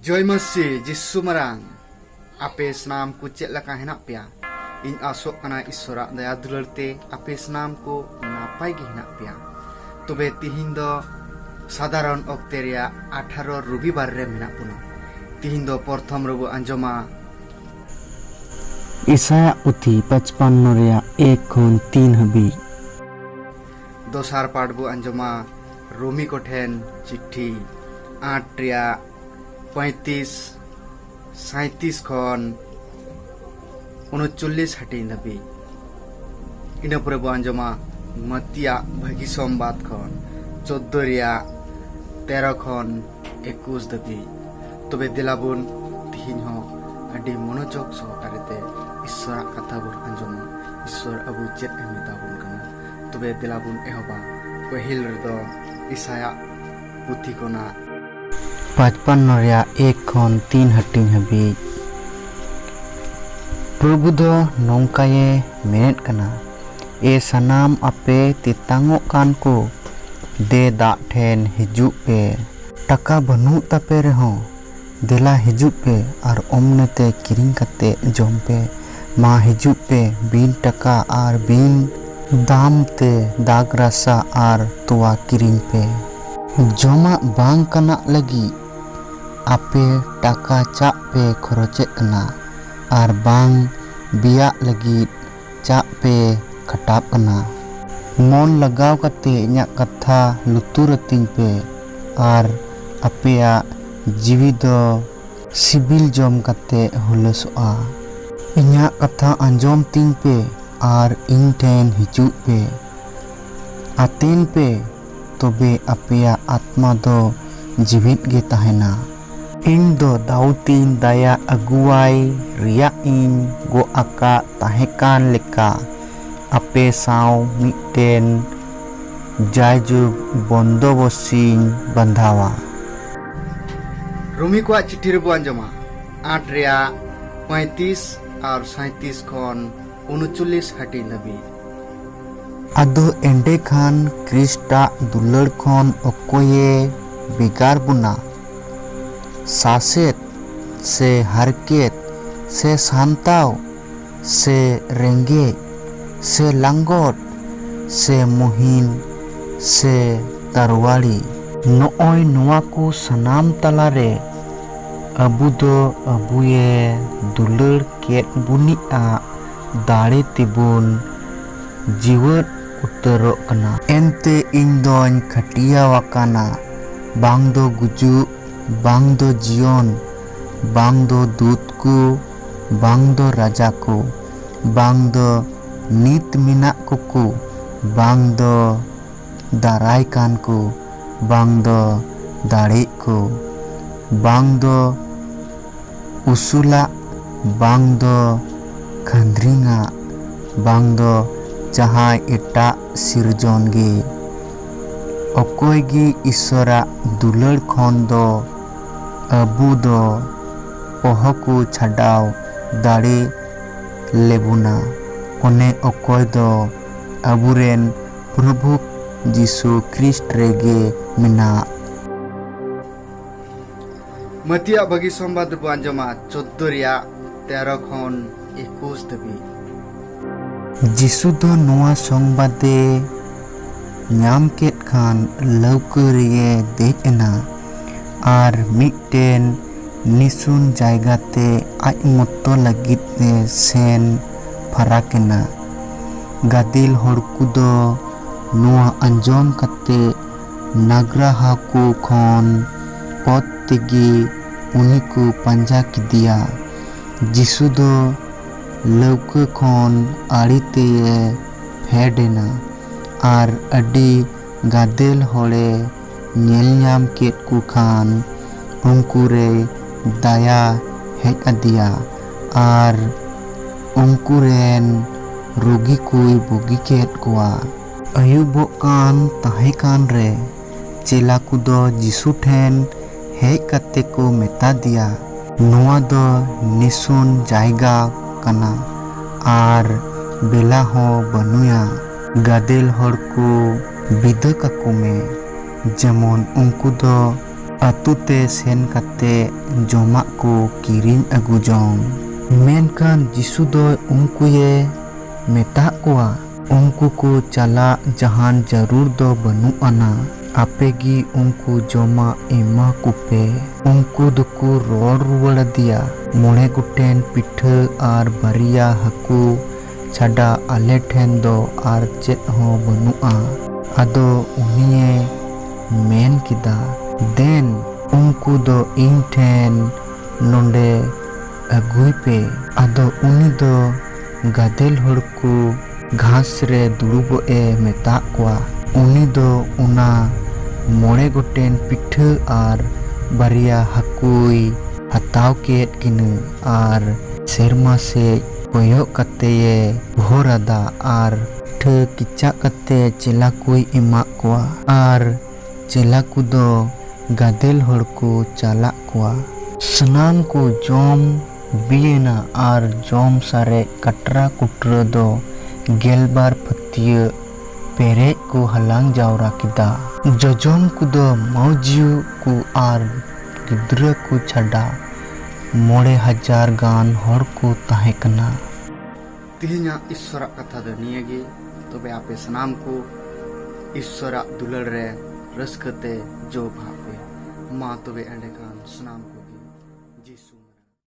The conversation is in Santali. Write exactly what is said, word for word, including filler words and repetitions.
ᱡᱚᱭ ᱢᱟᱹᱥᱤ ᱡᱤᱥᱩ ᱢᱟᱨᱟᱝ᱾ ᱟᱯᱮ ᱥᱟᱱᱟᱢ ᱠᱚ ᱪᱮᱫ ᱞᱮᱠᱟ ᱦᱮᱱᱟᱜ ᱯᱮᱭᱟ? ᱤᱧ ᱟᱥᱚᱜ ᱠᱟᱱᱟ ᱤᱥᱚᱨᱟᱜ ᱫᱟᱭᱟ ᱫᱩᱞᱟᱹᱲ ᱛᱮ ᱟᱯᱮ ᱥᱟᱱᱟᱢ ᱠᱚ ᱱᱟᱯᱟᱭ ᱜᱮ ᱦᱮᱱᱟᱜ ᱯᱮᱭᱟ᱾ ᱛᱚᱵᱮ ᱛᱤᱦᱤᱧ ᱫᱚ ᱥᱟᱫᱷᱟᱨᱚᱱ ᱚᱠᱛᱮ ᱨᱮᱭᱟᱜ ᱟᱴᱷᱟᱨᱚ ᱨᱚᱵᱤᱵᱟᱨ ᱨᱮ ᱢᱮᱱᱟᱜ ᱵᱚᱱᱟ᱾ ᱛᱤᱦᱤᱧ ᱫᱚ ᱯᱨᱚᱛᱷᱚᱢ ᱨᱮᱵᱚ ᱟᱸᱡᱚᱢᱟ ᱤᱥᱟᱭᱟᱜ ᱯᱩᱛᱷᱤ ᱯᱟᱸᱪᱯᱟᱱᱱᱚ ᱨᱮᱭᱟᱜ ᱮᱠ ᱠᱷᱚᱱ ᱛᱤᱱ ᱦᱟᱹᱵᱤᱡ᱾ ᱫᱚᱥᱟᱨ ᱯᱟᱴ ᱵᱚ ᱟᱸᱡᱚᱢᱟ ᱨᱳᱢᱤ ᱠᱚᱴᱷᱮᱱ ᱪᱤᱴᱷᱤ ᱟᱴ ᱨᱮᱭᱟᱜ ᱯᱚᱸᱭᱛᱤᱥ, ᱥᱟᱸᱭᱛᱤᱥ ᱠᱷᱚᱱ ᱩᱱᱩᱪᱚᱞᱞᱤᱥ ᱦᱟᱹᱴᱤᱧ ᱫᱷᱟᱹᱵᱤᱡ᱾ ᱤᱱᱟᱹ ᱯᱚᱨᱮ ᱵᱚ ᱟᱸᱡᱚᱢᱟ ᱢᱟᱹᱛᱤᱭᱟᱜ ᱵᱷᱟᱹᱜᱤ ᱥᱚᱢᱵᱟᱫ ᱠᱷᱚᱱ ᱪᱳᱫᱫᱳ ᱨᱮᱭᱟᱜ ᱛᱮᱨᱚ ᱠᱷᱚᱱ ᱮᱠᱩᱥ ᱫᱷᱟᱹᱵᱤᱡ᱾ ᱛᱚᱵᱮ ᱫᱮᱞᱟ ᱵᱚᱱ ᱛᱤᱦᱤᱧ ᱦᱚᱸ ᱟᱹᱰᱤ ᱢᱚᱱᱳᱡᱳᱜᱽ ᱥᱚᱦᱚᱠᱟᱨᱮ ᱛᱮ ᱤᱥᱥᱚᱨᱟᱜ ᱠᱟᱛᱷᱟ ᱵᱚᱱ ᱟᱸᱡᱚᱢᱟ᱾ ᱤᱥᱥᱚᱨ ᱟᱵᱚ ᱪᱮᱫ ᱮ ᱢᱮᱛᱟ ᱵᱚᱱ ᱠᱟᱱᱟ᱾ ᱛᱚᱵᱮ ᱫᱮᱞᱟ ᱵᱚᱱ ᱮᱦᱚᱵᱟ᱾ ᱯᱟᱹᱦᱤᱞ ᱨᱮᱫᱚ ᱤᱥᱟᱭᱟᱜ ᱯᱩᱛᱷᱤ ᱠᱷᱚᱱᱟᱜ ᱯᱟᱸᱪᱯᱟᱱᱱᱚ ᱨᱮᱭᱟᱜ ᱮᱠ ᱠᱷᱚᱱ ᱛᱤᱱ ᱦᱟᱹᱴᱤᱧ ᱦᱟᱹᱵᱤᱡ᱾ ᱯᱨᱚᱵᱷᱩ ᱫᱚ ᱱᱚᱝᱠᱟᱭᱮ ᱢᱮᱱᱮᱫ ᱠᱟᱱᱟ, ᱮ ᱥᱟᱱᱟᱢ ᱟᱯᱮ ᱛᱮᱛᱟᱝᱚᱜ ᱠᱟᱱ ᱠᱚ, ᱫᱮ ᱫᱟᱜ ᱴᱷᱮᱱ ᱦᱤᱡᱩᱜ ᱯᱮ᱾ ᱴᱟᱠᱟ ᱵᱟᱹᱱᱩᱜ ᱛᱟᱯᱮ ᱨᱮᱦᱚᱸ, ᱫᱮᱞᱟ ᱦᱤᱡᱩᱜ ᱯᱮ ᱟᱨ ᱚᱢᱱᱮᱛᱮ ᱠᱤᱨᱤᱧ ᱠᱟᱛᱮ ᱡᱚᱢ ᱯᱮ᱾ ᱢᱟ ᱦᱤᱡᱩᱜ ᱯᱮ, ᱵᱤᱱ ᱴᱟᱠᱟ ᱟᱨ ᱵᱤᱱ ᱫᱟᱢ ᱛᱮ ᱫᱟᱜᱽ ᱨᱟᱥᱟ ᱟᱨ ᱛᱚᱣᱟ ᱠᱤᱨᱤᱧ ᱯᱮ᱾ ᱡᱚᱢᱟᱜ ᱵᱟᱝ ᱠᱟᱱᱟᱜ ᱞᱟᱹᱜᱤᱫ ᱟᱯᱮ ᱴᱟᱠᱟ ᱪᱟᱜ ᱯᱮ ᱠᱷᱚᱨᱚᱪᱮᱫ ᱠᱟᱱᱟ, ᱟᱨ ᱵᱟᱝ ᱵᱤᱭᱟᱜ ᱞᱟᱹᱜᱤᱫ ᱪᱟᱜ ᱯᱮ ᱠᱷᱟᱴᱟᱜ ᱠᱟᱱᱟ᱾ ᱢᱚᱱ ᱞᱟᱜᱟᱣ ᱠᱟᱛᱮ ᱤᱧᱟᱹᱜ ᱠᱟᱛᱷᱟ ᱞᱩᱛᱩᱨ ᱟᱹᱛᱤᱧ ᱯᱮ, ᱟᱨ ᱟᱯᱮᱭᱟᱜ ᱡᱤᱣᱤ ᱫᱚ ᱥᱤᱵᱤᱞ ᱡᱚᱢ ᱠᱟᱛᱮ ᱦᱩᱞᱟᱹᱥᱚᱜᱼᱟ᱾ ᱤᱧᱟᱹᱜ ᱠᱟᱛᱷᱟ ᱟᱸᱡᱚᱢ ᱛᱤᱧ ᱯᱮ ᱟᱨ ᱤᱧ ᱴᱷᱮᱱ ᱦᱤᱡᱩᱜ ᱯᱮ᱾ ᱟᱛᱮᱱ ᱯᱮ, ᱛᱚᱵᱮ ᱟᱯᱮᱭᱟᱜ ᱟᱛᱢᱟ ᱫᱚ ᱡᱤᱣᱤᱫ ᱜᱮ ᱛᱟᱦᱮᱱᱟ᱾ ᱤᱧ ᱫᱚ ᱫᱟᱣᱩᱫ ᱤᱧ ᱫᱟᱭᱟ ᱟᱹᱜᱩᱣᱟᱭ ᱨᱮᱭᱟᱜ ᱤᱧ ᱜᱚᱜ ᱟᱠᱟᱫ ᱛᱟᱦᱮᱸ ᱠᱟᱱ ᱞᱮᱠᱟ, ᱟᱯᱮ ᱥᱟᱶ ᱢᱤᱫᱴᱮᱱ ᱡᱟᱭᱡᱩᱜᱽ ᱵᱚᱱᱫᱚᱵᱚᱥᱤᱧ ᱵᱟᱸᱫᱷᱟᱣᱟ᱾ ᱨᱳᱢᱤ ᱠᱚᱣᱟᱜ ᱪᱤᱴᱷᱤ ᱨᱮᱵᱚ ᱟᱸᱡᱚᱢᱟ, ᱟᱴ ᱨᱮᱭᱟᱜ ᱯᱚᱸᱭᱛᱤᱥ ᱟᱨ ᱥᱟᱸᱭᱛᱤᱥ ᱠᱷᱚᱱ ᱩᱱᱩᱪᱚᱞᱞᱤᱥ ᱦᱟᱹᱴᱤᱧ ᱫᱷᱟᱹᱵᱤᱡ᱾ ᱟᱫᱚ ᱮᱸᱰᱮᱠᱷᱟᱱ ᱠᱷᱨᱤᱥᱴᱟᱜ ᱫᱩᱞᱟᱹᱲ ᱠᱷᱚᱱ ᱚᱠᱚᱭᱮ ᱵᱷᱮᱜᱟᱨ ᱵᱚᱱᱟ? ᱥᱟᱥᱮᱛ ᱥᱮ ᱦᱟᱨᱠᱮᱛ ᱥᱮ ᱥᱟᱱᱛᱟᱣ ᱥᱮ ᱨᱮᱸᱜᱮᱡ ᱥᱮ ᱞᱟᱸᱜᱚᱰ ᱥᱮ ᱢᱩᱦᱤᱱ ᱥᱮ ᱛᱟᱨᱣᱟᱲᱤ᱾ ᱱᱚᱜᱼᱚᱭ ᱱᱚᱣᱟ ᱠᱚ ᱥᱟᱱᱟᱢ ᱛᱟᱞᱟᱨᱮ ᱟᱵᱚ ᱫᱚ ᱟᱵᱚᱭᱮ ᱫᱩᱞᱟᱹᱲ ᱠᱮᱫ ᱵᱚᱱᱤᱡᱼᱟᱜ ᱫᱟᱲᱮ ᱛᱮᱵᱚᱱ ᱡᱤᱣᱮᱫ ᱩᱛᱟᱹᱨᱚᱜ ᱠᱟᱱᱟ᱾ ᱮᱱᱛᱮ ᱤᱧ ᱫᱚᱧ ᱠᱷᱟᱹᱴᱤᱭᱟᱹᱣ ᱟᱠᱟᱱᱟ, ᱵᱟᱝ ᱫᱚ ᱜᱩᱡᱩᱜ, ᱵᱟᱝ ᱫᱚ ᱡᱤᱭᱚᱱ, ᱵᱟᱝ ᱫᱚ ᱫᱩᱛ ᱠᱚ, ᱵᱟᱝ ᱫᱚ ᱨᱟᱡᱟ ᱠᱚ, ᱵᱟᱝ ᱫᱚ ᱱᱤᱛ ᱢᱮᱱᱟᱜ ᱠᱚᱠᱚ, ᱵᱟᱝ ᱫᱚ ᱫᱟᱨᱟᱭ ᱠᱟᱱ ᱠᱚ, ᱵᱟᱝ ᱫᱚ ᱫᱟᱲᱮᱜ ᱠᱚ, ᱵᱟᱝ ᱫᱚ ᱩᱥᱩᱞᱟᱜ, ᱵᱟᱝ ᱫᱚ ᱠᱷᱟᱸᱫᱽᱨᱤᱝᱟᱜ, ᱵᱟᱝ ᱫᱚ ᱡᱟᱦᱟᱸᱭ ᱮᱴᱟᱜ ᱥᱤᱨᱡᱚᱱ ᱜᱮ᱾ ᱚᱠᱚᱭ ᱜᱮ ᱤᱥᱚᱨᱟᱜ ᱫᱩᱞᱟᱹᱲ ᱠᱷᱚᱱ ᱫᱚ ᱟᱵᱚ ᱫᱚ ᱚᱦᱚ ᱠᱚ ᱪᱷᱟᱰᱟᱣ ᱫᱟᱲᱮ ᱞᱮᱵᱚᱱᱟ᱾ ᱚᱱᱮ ᱚᱠᱚᱭ ᱫᱚ ᱟᱵᱚᱨᱮᱱ ᱯᱨᱚᱵᱷᱩ ᱡᱤᱥᱩ ᱠᱷᱨᱤᱥᱴ ᱨᱮᱜᱮ ᱢᱮᱱᱟᱜ᱾ ᱢᱟᱹᱛᱤᱭᱟᱜ ᱵᱷᱟᱹᱜᱤ ᱥᱚᱢᱵᱟᱫ ᱨᱮᱵᱚ ᱟᱸᱡᱚᱢᱟ, ᱪᱳᱫᱫᱳ ᱨᱮᱭᱟᱜ ᱛᱮᱨᱚ ᱠᱷᱚᱱ ᱮᱠᱩᱥ ᱫᱷᱟᱹᱵᱤᱡ᱾ ᱡᱤᱥᱩ ᱫᱚ ᱱᱚᱣᱟ ᱥᱚᱢᱵᱟᱫᱮ ᱧᱟᱢ ᱠᱮᱫ ᱠᱷᱟᱱ ᱞᱟᱹᱣᱠᱟᱹ ᱨᱮᱭᱮ ᱫᱮᱡ ᱮᱱᱟ ᱟᱨ ᱢᱤᱫᱴᱮᱱ ᱱᱤᱥᱩᱱ ᱡᱟᱭᱜᱟ ᱛᱮ ᱟᱡ ᱢᱚᱛᱚ ᱞᱟᱹᱜᱤᱫ ᱮ ᱥᱮᱱ ᱯᱷᱟᱨᱟᱠ ᱮᱱᱟ᱾ ᱜᱟᱫᱮᱞ ᱦᱚᱲ ᱠᱚᱫᱚ ᱱᱚᱣᱟ ᱟᱸᱡᱚᱢ ᱠᱟᱛᱮ ᱱᱟᱜᱽᱨᱟᱦᱟ ᱠᱚ ᱠᱷᱚᱱ ᱚᱛ ᱛᱮᱜᱮ ᱩᱱᱤ ᱠᱚ ᱯᱟᱸᱡᱟ ᱠᱮᱫᱮᱭᱟ᱾ ᱡᱤᱥᱩ ᱫᱚ ᱞᱟᱹᱣᱠᱟᱹ ᱠᱷᱚᱱ ᱟᱲᱮ ᱛᱮᱭᱮ ᱯᱷᱮᱰ ᱮᱱᱟ ᱟᱨ ᱟᱹᱰᱤ ᱜᱟᱫᱮᱞ ᱦᱚᱲᱮ ᱧᱮᱞ ᱧᱟᱢ ᱠᱮᱫ ᱠᱚ ᱠᱷᱟᱱ ᱩᱱᱠᱩ ᱨᱮ ᱫᱟᱭᱟ ᱦᱮᱡ ᱟᱫᱮᱭᱟ ᱟᱨ ᱩᱱᱠᱩ ᱨᱮᱱ ᱨᱩᱜᱤ ᱠᱚᱭ ᱵᱩᱜᱤ ᱠᱮᱫ ᱠᱚᱣᱟ᱾ ᱟᱹᱭᱩᱵᱚᱜ ᱠᱟᱱ ᱛᱟᱦᱮᱸ ᱠᱟᱱ ᱨᱮ ᱪᱮᱞᱟ ᱠᱚᱫᱚ ᱡᱤᱥᱩ ᱴᱷᱮᱱ ᱦᱮᱡ ᱠᱟᱛᱮ ᱠᱚ ᱢᱮᱛᱟ ᱫᱮᱭᱟ, "ᱱᱚᱣᱟ ᱫᱚ ᱱᱤᱥᱩᱱ ᱡᱟᱭᱜᱟ ᱠᱟᱱᱟ ᱟᱨ ᱵᱮᱞᱟ ᱦᱚᱸ ᱵᱟᱹᱱᱩᱭᱟ᱾ ᱜᱟᱫᱮᱞ ᱦᱚᱲ ᱠᱚ ᱵᱤᱫᱟᱹ ᱠᱟᱠᱚ ᱢᱮ, ᱡᱮᱢᱚᱱ ᱩᱱᱠᱩ ᱫᱚ ᱟᱹᱛᱩ ᱛᱮ ᱥᱮᱱ ᱠᱟᱛᱮ ᱡᱚᱢᱟᱜ ᱠᱚ ᱠᱤᱨᱤᱧ ᱟᱹᱜᱩ ᱡᱚᱝ᱾ ᱢᱮᱱᱠᱷᱟᱱ ᱡᱤᱥᱩ ᱫᱚ ᱩᱱᱠᱩᱭᱮ ᱢᱮᱛᱟᱜ ᱠᱚᱣᱟ, ᱩᱱᱠᱩ ᱠᱚ ᱪᱟᱞᱟᱜ ᱡᱟᱦᱟᱱ ᱡᱟᱹᱨᱩᱲ ᱫᱚ ᱵᱟᱹᱱᱩᱜ ᱟᱱᱟ᱾ ᱟᱯᱮ ᱜᱮ ᱩᱱᱠᱩ ᱡᱚᱢᱟᱜ ᱮᱢᱟ ᱠᱚᱯᱮ᱾ ᱩᱱᱠᱩ ᱫᱚᱠᱚ ᱨᱚᱲ ᱨᱩᱣᱟᱹᱲ ᱟᱫᱮᱭᱟ, ᱢᱚᱬᱮ ᱜᱚᱴᱮᱱ ᱯᱤᱴᱷᱟᱹ ᱟᱨ ᱵᱟᱨᱭᱟ ᱦᱟᱹᱠᱩ ᱪᱷᱟᱰᱟ ᱟᱞᱮ ᱴᱷᱮᱱ ᱫᱚ ᱟᱨ ᱪᱮᱫ ᱦᱚᱸ ᱵᱟᱹᱱᱩᱜᱼᱟ᱾ ᱟᱫᱚ ᱩᱱᱤᱭᱮ ᱢᱮᱱ ᱠᱮᱫᱟ, ᱫᱮᱱ, ᱩᱱᱠᱩ ᱫᱚ ᱤᱧ ᱴᱷᱮᱱ ᱱᱚᱰᱮ ᱟᱹᱜᱩᱭ ᱯᱮ᱾ ᱟᱫᱚ ᱩᱱᱤ ᱫᱚ ᱜᱟᱫᱮᱞ ᱦᱚᱲ ᱠᱚ ᱜᱷᱟᱥ ᱨᱮ ᱫᱩᱲᱩᱵᱚᱜ ᱮ ᱢᱮᱛᱟᱜ ᱠᱚᱣᱟ᱾ ᱩᱱᱤ ᱫᱚ ᱚᱱᱟ ᱢᱚᱬᱮ ᱜᱚᱴᱮᱱ ᱯᱤᱴᱷᱟᱹ ᱟᱨ ᱵᱟᱨᱭᱟ ᱦᱟᱹᱠᱩᱭ ᱦᱟᱛᱟᱣ ᱠᱮᱫ ᱠᱤᱱᱟᱹ ᱟᱨ ᱥᱮᱨᱢᱟ ᱥᱮᱫ ᱠᱚᱭᱚᱜ ᱠᱟᱛᱮᱭᱮ ᱜᱷᱚᱨ ᱟᱫᱟ ᱟᱨ ᱯᱤᱴᱷᱟᱹ ᱠᱮᱪᱟᱜ ᱠᱟᱛᱮ ᱪᱮᱞᱟ ᱠᱚᱭ ᱮᱢᱟᱜ ᱠᱚᱣᱟ᱾ ᱟᱨ ᱪᱮᱞᱟ ᱠᱚᱫᱚ ᱜᱟᱫᱮᱞ ᱦᱚᱲ ᱠᱚ ᱪᱟᱞᱟᱜ ᱠᱚᱣᱟ᱾ ᱥᱟᱱᱟᱢ ᱠᱚ ᱡᱚᱢ ᱵᱤᱭᱮᱱᱟ ᱟᱨ ᱡᱚᱢ ᱥᱟᱨᱮᱡ ᱠᱟᱴᱨᱟ ᱠᱩᱴᱨᱟᱹ ᱫᱚ ᱜᱮᱞᱵᱟᱨ ᱯᱷᱟᱹᱛᱭᱟᱹᱜ ᱯᱮᱨᱮᱡ ᱠᱚ ᱦᱟᱞᱟᱝ ᱡᱟᱣᱨᱟ ᱠᱮᱫᱟ᱾ ᱡᱚᱡᱚᱢ ᱠᱚᱫᱚ ᱢᱟᱹᱡᱷᱤᱭᱟᱹ ᱠᱚ ᱟᱨ ᱜᱤᱫᱽᱨᱟᱹ ᱠᱚ ᱪᱷᱟᱰᱟ ᱢᱚᱬᱮ ᱦᱟᱡᱟᱨ ᱜᱟᱱ ᱦᱚᱲ ᱠᱚ ᱛᱟᱦᱮᱸ ᱠᱟᱱᱟ᱾ ᱛᱮᱦᱮᱧᱟᱜ ᱤᱥᱥᱚᱨᱟᱜ ᱠᱟᱛᱷᱟ ᱫᱚ ᱱᱤᱭᱟᱹ ᱜᱮ᱾ ᱛᱚᱵᱮ ᱟᱯᱮ ᱥᱟᱱᱟᱢ ᱠᱚ ᱤᱥᱥᱚᱨᱟᱜ ᱫᱩᱞᱟᱹᱲ ᱨᱮ ᱨᱟᱹᱥᱠᱟᱹ ᱛᱮ ᱡᱚ ᱵᱟᱦᱟᱜ ᱯᱮ᱾ ᱢᱟ ᱛᱚᱵᱮ ᱮᱸᱰᱮᱠᱷᱟᱱ ᱥᱟᱱᱟᱢ ᱠᱚᱜᱮ ᱡᱤᱥᱩ